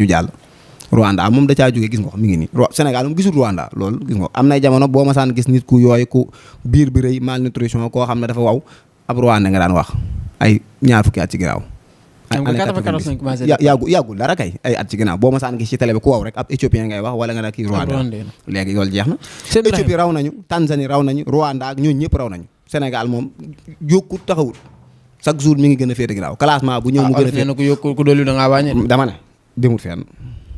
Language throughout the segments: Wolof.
ñu jàll. Rwanda moom da caa jógee gis nga ko mi ngi nii Sénégal moom gisul Rwanda loolu gis nga ko am nay jamono boo ma saan gis nit ku yooyu ku biir bi rëy malnutrition koo xam ne dafa waw ab Rwanda nga daan wax ay ñaar fukki at ci ginnaaw. yàggul dara kay ay at ci ginnaaw boo ma saan gis ci télé bi ku waw rek ab éthiopien ngay wax wala nga ne kii Rwanda léegi loolu jeex na. Éthiopie raw nañu Tanzanie raw nañu Rwanda ak ñooñu ñëpp raw nañu Sénégal moom yokkut taxawul chaque jour mi ngi gën a féete ginnaaw classement bu ñëw mu gën a féete. ku yokku ku dolli da ngaa wàññi. dama ne demut fenn.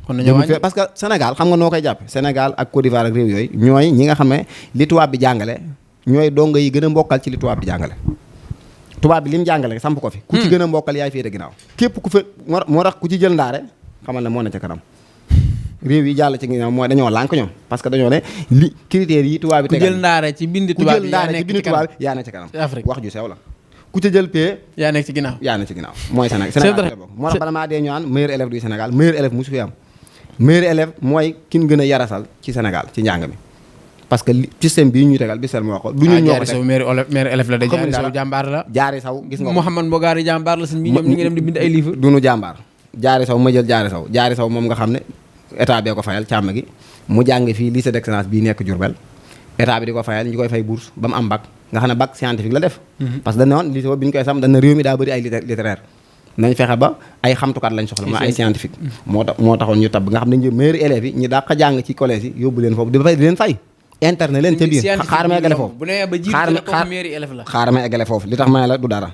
kon nañu wàññi parce que Sénégal xam nga noo koy jàppe Sénégal ak Côte d'Ivoire ak réew yooyu ñooy ñi nga xam ne li tubaab bi jàngale ñooy donga yi gën a mbokkal ci li tubaab bi jàngale. tubaab bi li mu jàngale samp ko fi. ku ci gën a mbokkal yaay féete ginnaaw. képp ku fa moo tax ku ci jël ndaare xamal ne moo ne ca kanam réew yi jàll ci ginnaaw mooy dañoo lànk ñoom parce que dañoo ne li critères yi tubaab bi tegal ku jël ndaare ci bindi tubaab bi yaa nekk ci kanam Afrique wax ju sew la ku ca jël pee yaa nekk ci ginnaaw mooy Sénégal moo tax bala maa dee ñu naan meilleur élève du Sénégal meilleur élève musu fi am meilleur élève mooy kin gën a yarasal ci Sénégal ci njàng mi parce que système bii ñuy tegal bi sel moo ko du ñu ñoo ko teg meilleur élève la de Jaari Saw jàmbaar la Jaari Saw gis nga Mouhamad Bogaari jàmbaar la sëñ bi ñoom ñu ngi dem di bind ay livre du nu jàmbaar Jaari Saw ma jël Jaari Saw moom nga xam ne état bee ko fayal càmm gi mu jàng fii lycée d'excellence bii nekk Diourbel état bi di ko fayal ñu koy fay bourse ba mu am bac nga xam ne bac scientifique la def parce que dañ ne woon lycée bi ñu koy sam dañ ne réew mi daa bëri ay littéraire nañ fexe ba ay xamtukat lañ soxla mooy ay scientifique moo taxoon ñu tab nga xam ne meilleurs élèves yi ñi dàq jàng ci collège yi yóbbu leen foofu di leen fay interne leen ca biir xaar ma eggale foofu xaar ma eggale foofu li tax ma la du dara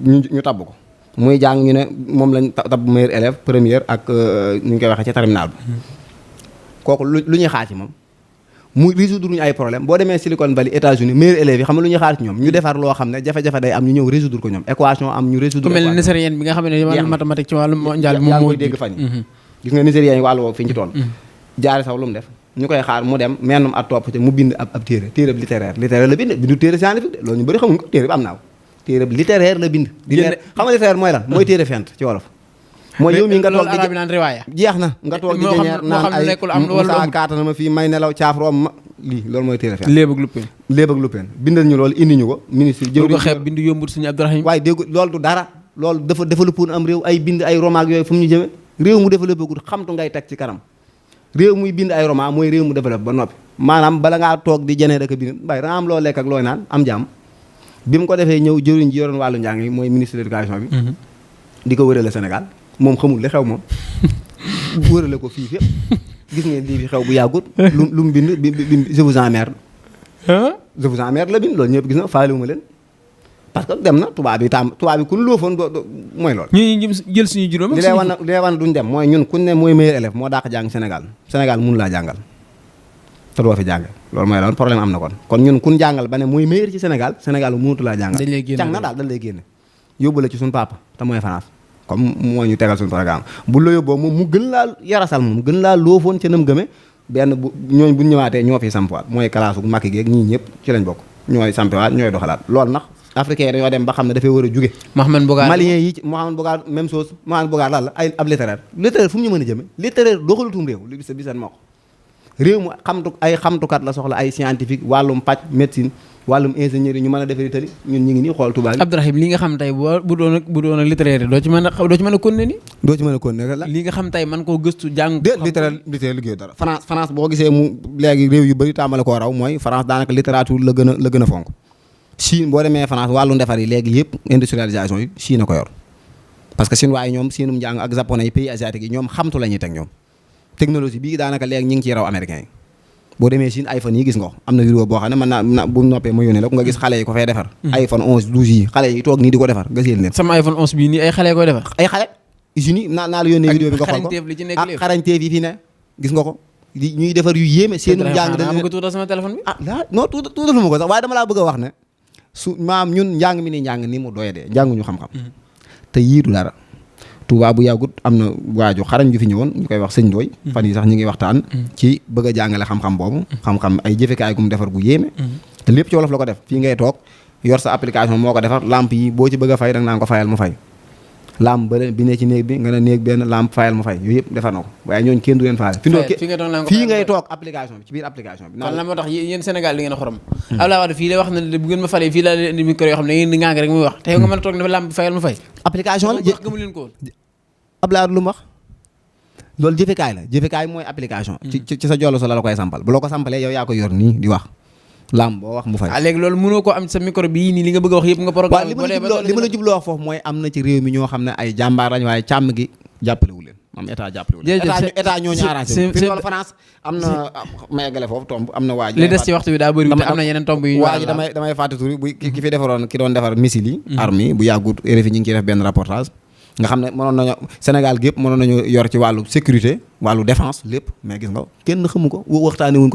ñu tabb ko muy jàng ñu ne moom lañ tabb meilleur élève première ak ñu ngi koy waxee ci terminal bi kooku lu ñuy xaar ci moom mu résoudre ñu ay problème boo demee Silicon Valley États-Unis meilleurs élèves yi xam nga lu ñuy xaar ci ñoom ñu defar loo xam ne jafe-jafe day am ñu ñëw résoudre ko ñoom équation am ñu résoudre ku mel ni nigérien bi nga xam ne wàllu mathématique ci wàllu mondial moom moo dégg fan yi gis nga nigérien yi wàllu woowu fi ñu ci toll Jaari Saw lu mu def ñu koy xaar mu dem mennum at topp te mu bind ab téere littéraire la bind bindu téere scientifique de loolu ñu bëri xamuñ ko téere bi am naa ko téere littéraire la bind xam nga littéraire mooy lan mooy téere fent ci wolof mooy yow mi nga toog di naan riwaaya jeex na nga toog di jeñeer naan ay Moussa kaatana ma fii may nelaw caaf room ma lii loolu mooy téere fent léeb ak luppeen bindal ñu loolu indi ñu ko ministre jëw ko xeeb bind yombut suñu Abdourahim waaye dégg loolu du dara loolu dafa développé am réew ay bind ay roman ak yooyu fu mu ñu jëme réew mu développé gud xamtu ngay teg ci kanam réew muy bind ay roman mooy réew mu développé ba noppi maanaam bala ngaa toog di jenee rek a bind mbay da nga am loo lekk ak looy naan am jàmm bi mu ko defee ñëw jëriñ ji yoroon wàllu njàng yi mooy ministre de l'éducation bi di ko wërale Sénégal moom xamul li xew moom wërale ko fii fépp gis ngeen lii fi xew bu yàggut lu mu bind je vous emmerde je vous emmerde la bind loolu ñëpp gis na faaliwuma leen parce que dem na tubaab yi ku ñu loofoon mooy loolu ñu jël suñu juróom li lay wan duñ dem mooy ñun kuñ ne mooy meilleur élève moo dàq jàng Sénégal mënu laa jàngal te doo fi jàng loolu mooy loolu problème am na kon ñun kun jàngal ba ne mooy meilleur ci Sénégal mënutu laa jàngal càng na daal dañ lay génne yóbbu la ci suñu papa te mooy France comme moo ñu tegal suñu programme bu la yóbboo moom mu gën laa yarasal moom gën laa loofoon ca nam gëme benn bu ñooñ buñ ñëwaatee ñoo fi sampuwaat mooy classe bu Macky geeg ñii ñëpp ci lañ bokk ñooy sampiwaat ñooy doxalaat loolu nag africain dañoo dem ba xam ne dafay war a jóge Mohamed Bogar malien yi ci Mohamed Bogar même chose Mohamed Bogar lan la ay ab littéraire fu mu ñu mën a jëme littéraire doxalutum réew li bisa bisan moo ko réew mu xamtukat la soxla ay scientifique wàllum pàcc médecine wàllum ingénieur yi ñu mën a defari tali ñun ñu ngi nii xool tubaab yi Abdourahim li nga xam tey bu doon littéraire doo ci mën a continuer ni doo ci mën a continuer la li nga xam tey man koo gëstu jàng déet littéraire liggéey dara France boo gisee mu léegi réew yu bëri tàmbale koo raw mooy France daanaka littérature la gën a fonk Chine boo demee France wàllu ndefar yi léegi yëpp industrialisation yi Chine a ko yor parce que chinois yi ñoom seenum njàng ak japonais yi pays asiatiques yi ñoom xamtu la ñuy teg ñoom technologie bii daanaka léegi ñu ngi ciy raw américains yi boo demee Chine iPhone yi gis nga ko am na vidéo boo xam ne mën naa bu noppee ma yónnee la ko nga gis xale yi ko fay defar iPhone 11 12 yi xale yi toog nii di ko defar nga séen leen sama iPhone 11 bii nii ay xale koy defar ay xale usines yi naa la yónnee vidéo bi nga xool ko ak xarañteef yi fii ne gis nga ko ñuy defar yu yéeme seenum njàng dañ ko tuutal sama téléphone bi non tuutal ma ko sax waaye dama laa bëgg a wax ne maam ñun njàng mi ni njàng ni mu doye dee njànguñu xam-xam te yiidu dara Touba bu yàggut am na waaju xarañ ju fi ñëwoon ñu koy wax sëñ Ndooy fan yi sax ñu ngi waxtaan ci bëgg a jàngale xam-xam boobu xam-xam ay jëfekaay gum defar gu yéeme te lépp ci wolof la ko def fii ngay toog yor sa application moo ko defar lampe yi boo ci bëgg a fay danga naan ko fayal mu fay lampe ba bi ne ci néeg bi nga ne néeg benn lampe fayal mu fay yooyu yëpp defar na ko waaye ñooñu kenn du leen faale fii ngay toog application bi ci biir application bi kon lan moo tax yéen Sénégal li ngeen a xorom Abdoulaye Wade fii lay wax ne bu ngeen ma falee fii laa leen indi micro yoo xam ne ngeen di ngang rek muy wax te yow nga mën a toog ne lampe fayal mu fay application la gëmu leen ko Abdoulaye lu mu wax loolu jëfekaay la jëfekaay mooy application ci sa jollo sa la koy sampal bu la ko sampalee yow yaa ko yor nii di wax lam boo wax mu fay léegi loolu mënoo ko am sa micro bii nii li nga bëgg a wax yëpp nga programme li ma la jubloo wax foofu mooy am na ci réew mi ñoo xam ne ay jàmbaar lañ waaye càmm gi jàppalewu leen moom état jàppalewu leen état ñoo ñu arrangé fi wala France am na ma eggale foofu tomb am na waaj li des ci waxtu bi daa bëri te am na yeneen tomb yu waa ji damay fàtte tur bu ki fi defaroon ki doon defar missile yi armes yi bu yàggut RFI ñi ngi ciy def benn reportage nga xam ne mënoon nañu Sénégal gi yëpp mënoon nañu yor ci wàllu sécurité wàllu défense lépp mais gis nga kenn xamu ko waxtaane wuñ ko